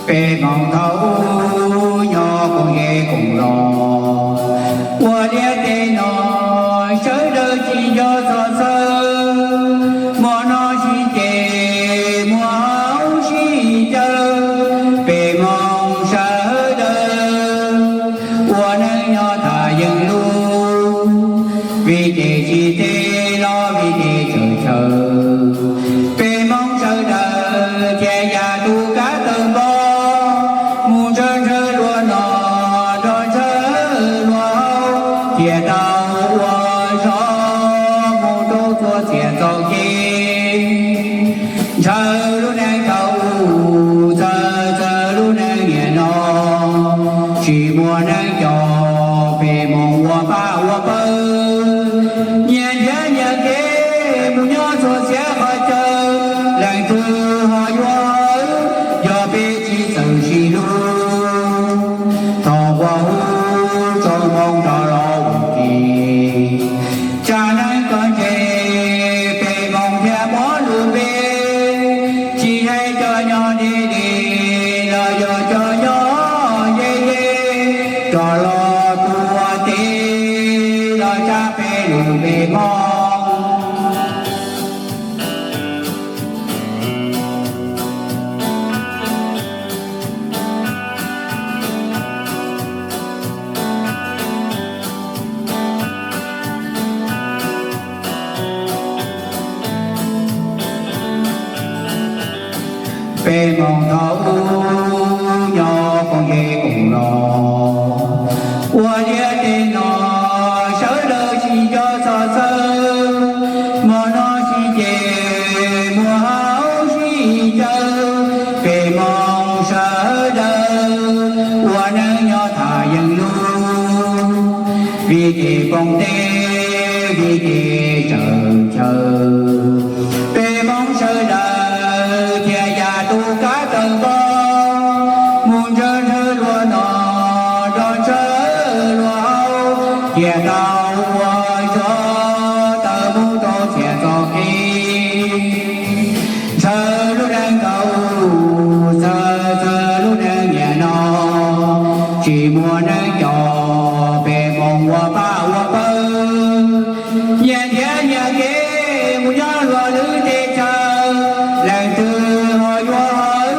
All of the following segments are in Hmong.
Peb hmoov thaum ub nyob koom ze koom los, ua liaj teb no sawv daws tsis nco txog txhawj. Hmo no sib ceg, hmo hauv sib caw, peb hmoov sawv daws ua neej nyob tham yees lus, vim ces tsis teb los vim ces tsawm chaw. Peb hmoov sawv daws thiaj yam tus kab tawm npog, mus ntshaw ntshaw luag noj nrog ntshaw luag haus, thiaj tau ua zog mus rau txhua txhia txoj kev. Ntshaw lub neej thaum ub, txawj txawj lub neej niaj no, tsis muaj neeg coj peb hmoov ua pab ua pawg. Nyias ntiav nyias kev mus nyob txhua txhia qhov chaw, leej twg ho yuav hawv yog peb tsis txawj sib hlub. Thov ua hub tsoom hmoov rov los ua ke, tsa neeb koj ntse, peb hmoov thiaj muab lus npe. Tsis hais cov nyob deb deb los yog cov nyob ze ze, rov los tuav tes los tsa peb lus npe Hmoob. Peb hmoov thaum ub nyob koom ze koom los, ua liaj teb no sawv daws tsis nco txog txhawj. Hmo no sib ceg, hmo hauv sib caw, peb hmoov sawv daws ua neej nyob tham yees lus, vim kev poob teb, vim kev tsawm chaw. Peb hmoov sawv daws thiaj yam tus kab tawm npog, mus ntshaw ntshaw luag noj nrog ntshaw luag haus, thiaj tau ua zog tawm mus rau txhia txoj kev. Ntshaw lub neej thaum ub, txawj txawj lub neej niaj no, tsis muaj neeg coj peb hmoov ua pab ua pawg. Nyias ntiav nyias kev mus nyob luag lwm teb chaws, leej twg ho yuav hawv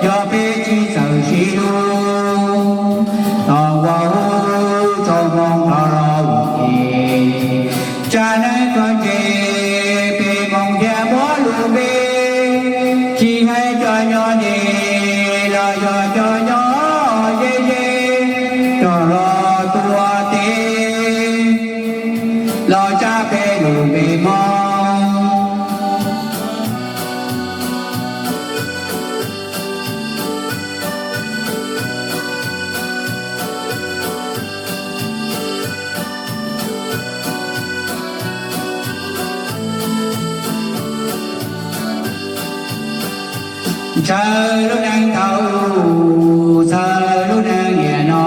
yog peb tsis txawj sib hlub. Thov ua hub tsoom hmoov rov los ua ke, tsa neeb koj ntse, peb hmoov thiaj muab lus npe. Tsis hais cov nyob deb los yog cov nyob ze ze, rov los tuav tes los tsa peb lus npe Hmoob. Ntshaw lub neej thaum ub, txhawj lub neej niaj no,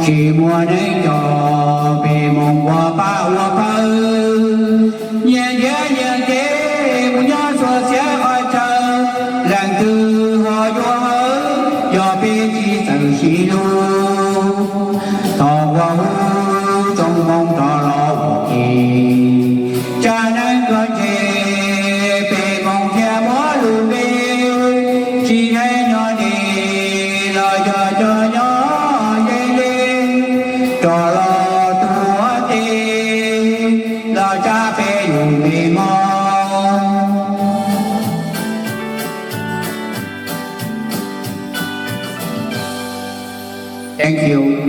tsis muaj neeg coj peb hmoov ua pab ua pawg. Nyias ntiav nyias kev mus nyob txhua txhia qhov chaw, leej twg ho yuav hawv yog peb tsis txawj sib hlub. Thov ua hub tsoom hmoov rov los ua ke, tsa neeb koj ntse, peb hmoov thiaj muab lus npe. Tsis hais nyob deb los yog cov nyob ze ze, rov los tuav tes los tsa peb lus npe Hmoob. Thank you.